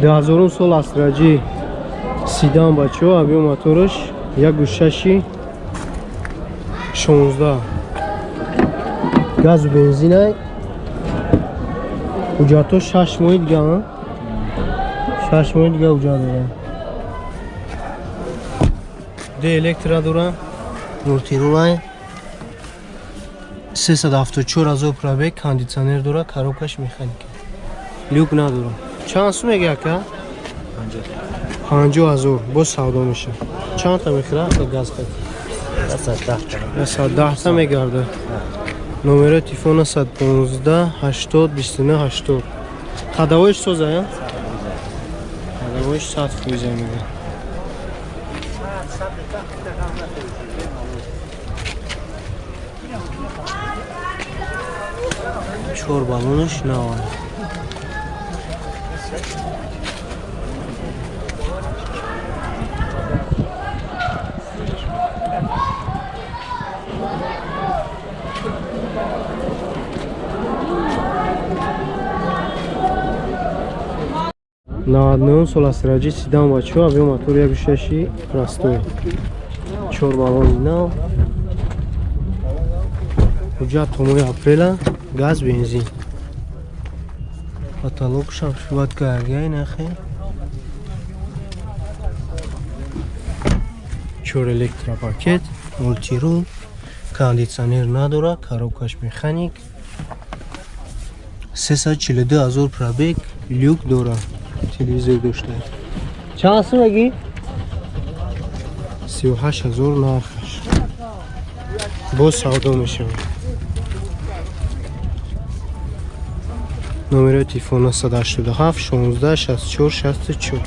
2000 сол Астра G седан бачо, объем мотораш 1.6 16. Газу бензинай. Ҳуҷҷатҳо 6 моҳи дига, 6 моҳи дига ҳуҷҷат дорам. Д электро дорам, мультирулай. 374 ҳазор пробег, кондитсионер дора, коробкаш механика. Люк надорам. Чанд сум меги ака? 50 ҳазор. Боз савдо меша. Чанд та мехӯра газ хат? 110 та мегарда. Номерои телефон 115 80 29 80. Ходовоиш соза, я? Ходовоиш 100 фоиза мега. Чор баллонаш нава. 99 сол Астра G седан бачо, объем мотор 1.6 простой. 4 баллони нав. Ҳуҷҷат то моҳи апрела, газ, бензин. Потолок шам шуват каргай нахе. 4 электропакет, мультирул, кондитсионер надора, коробкаш механик. 342 ҳазор пробег, люк дора. Телевизор дошта. Чанд сум меги? 38 ҳазор нархаш. Боз савдо мешавад. Номерои телефон 187 16 64 64.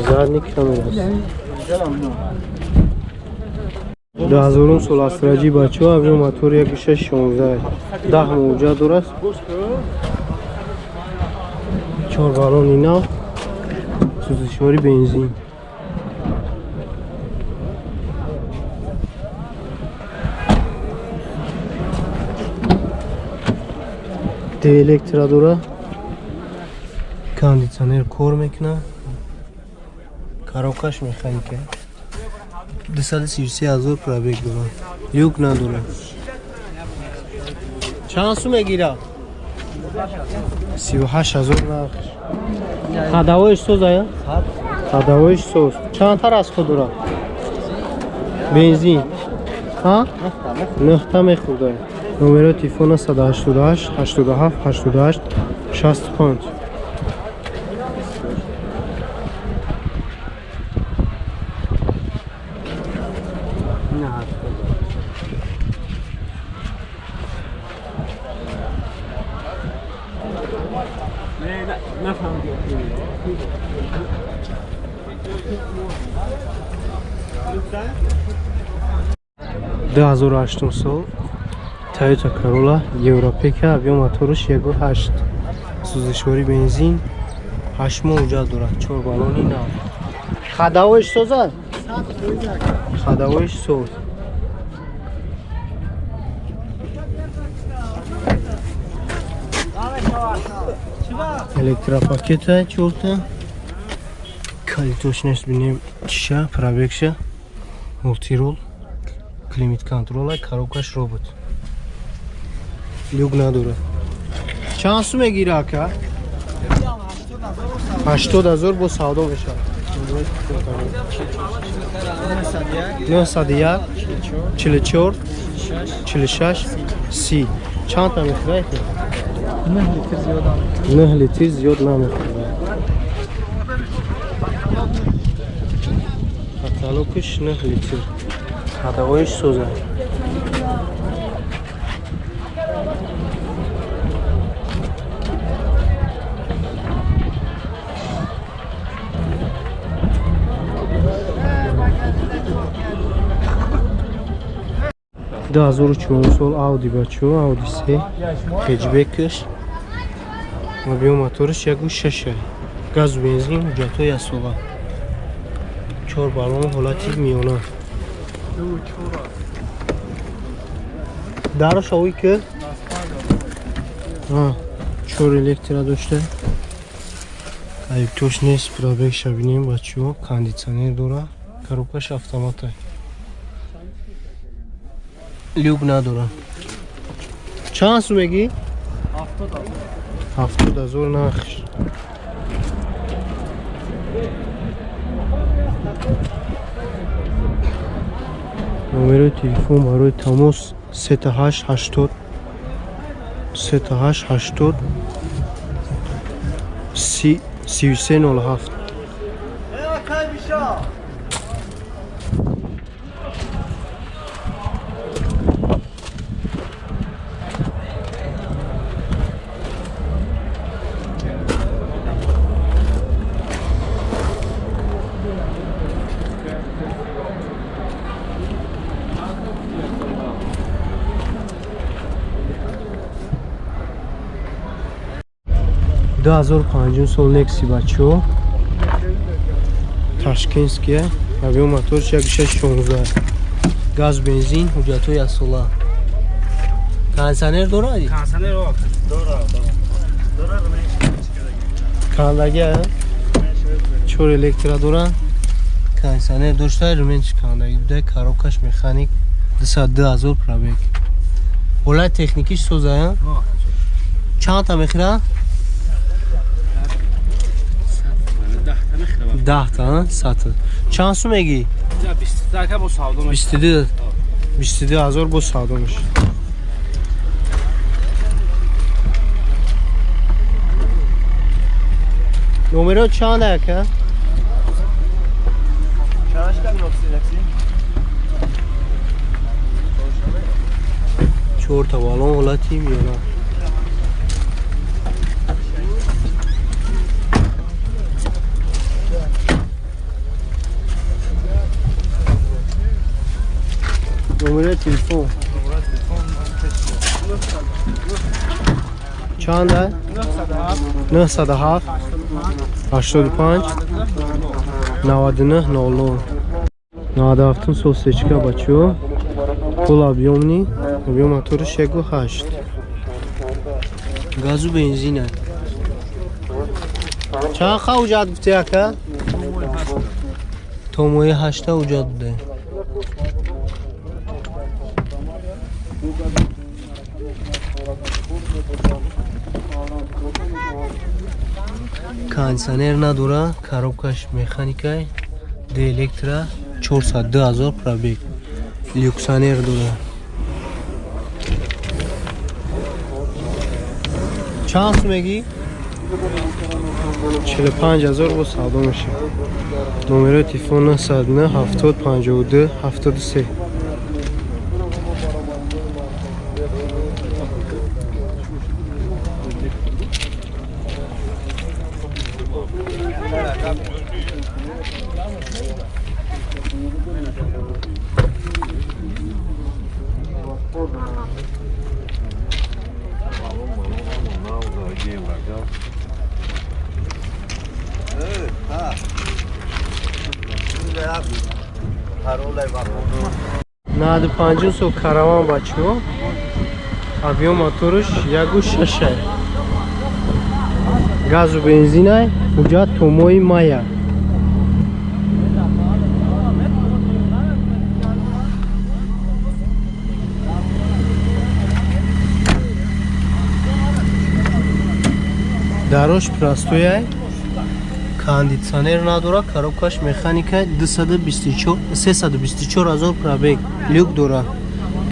Задний камера. 2000 сол Астра G бачо, объем мотор 1.6 16. 10 муҷа дорад. 4 баллони нав. Сӯзишвори бензин. Д электро дора. Кондитсионер кор мекунад. Коробкаш механика. 233 ҳазор пробег дорад. Люк надорад. Чанд сум мегирад? 38 ҳазор нархш. Ходовоиш соз ая? Ходовоиш соз. Чанд та расход дорад? Бензин. Ҳа? 9 та мехӯрда. Номерои телефон 188 87 88 65. Ду ҳазору ҳаштум сол Toyota Corolla Европека, объем мотораш 1.8, сӯзишвори бензин, 8 моҳ ҳуҷҷат дорад, 4 баллони нав. Ходовоиш созад? Ходовоиш соз. Электропакета чорта. Калитош нест, бинем чиша, пробегша, мультирул, климат контрола, коробкаш робот. Люк надорад. Чанд сум мегира ака? 80 ҳазор бо савдо мешавад. 901 44 46 30. Чанд та мехӯрад? 9 литр зиёд 9 литр зиёд намехӯрад. Каталогаш 9 литр. Ходовоиш созад. 2004 сол Audi бачо, Audi C хэтчбекш. Объем моториш 1.6. Газ бензин, ҳуҷҷатҳои асола. 4 баллон ҳолати миёна. Дарош овӣ ки? 4 электро дошта. Айбтош нест, пробегша бинем бачо, кондитсионер дора, коробкаш автомата. Люк надора. Чанд сум мегӣ? 70,000 нархш. Номерои телефон барои тамос 38 80 38 80 33 07. Ду 2005 сол Nexi бачо, Ташкентския, объем моторш 1.6 16, газ бензин, ҳуҷҷатҳои асола. Кондитсионер дорад? Кондитсионер дорад. Кандагия? 4 электро дорад. Кондитсионер дошта, ременш кандагӣ буда, коробкаш механик, 202,000 пробег. Ҳолати техникиш соза? Чанд та мехӯрад? 10 та, 100. Чанд сум мегӣ? 22. 22,000 бо савдо мешавад. Номеро чанд ака? 4 та баллон ҳолати миёна. Номери телефон чанд? 907 85 99 00. 97 сол сечка бачо, пул объемни, объем моториш 1.8, газу бензина. Чанд ха ҳуҷҷат гуфти ака? То моҳи 8 ҳуҷҷат буда. Кондитсионер надора, коробкаш механикай, д электро, 402,000 пробег. Люксонер дора. Чанд сум мегӣ? 45,000 бо савдо мешавад. Номерои телефон 909 70 52 73. Нади 5 сол караван бачо, объем моториш 1.6, газу бензинай, ҳуҷҷат то моҳи мая. Дарош простояй, кондитсионер надора, коробкаш механика, 324,000 пробег, люк дора,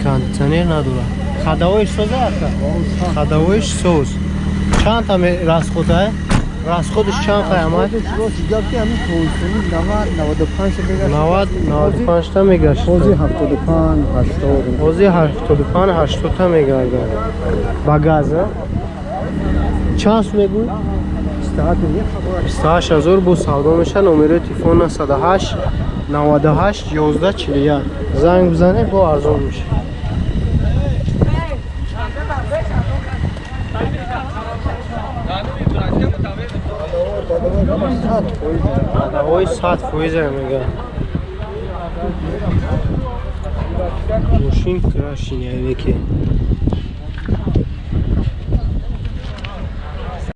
кондитсионер надора. Ходовоиш соза ака? Ходовоиш соз. Чанд та расхода? Расходиш чанд қаямад? 90 95 та мегашт. Ҳозир 75 80. Ҳозир 75 80 та мегардад. Ба газ, чанд сум мегӯй? 28,000 бо савдо мешавад. Номерои телефон 908 98 11 41. Занг бизанед, бо арзон мешавад. Ходовой 100% мега. Мошин крашеный, веки.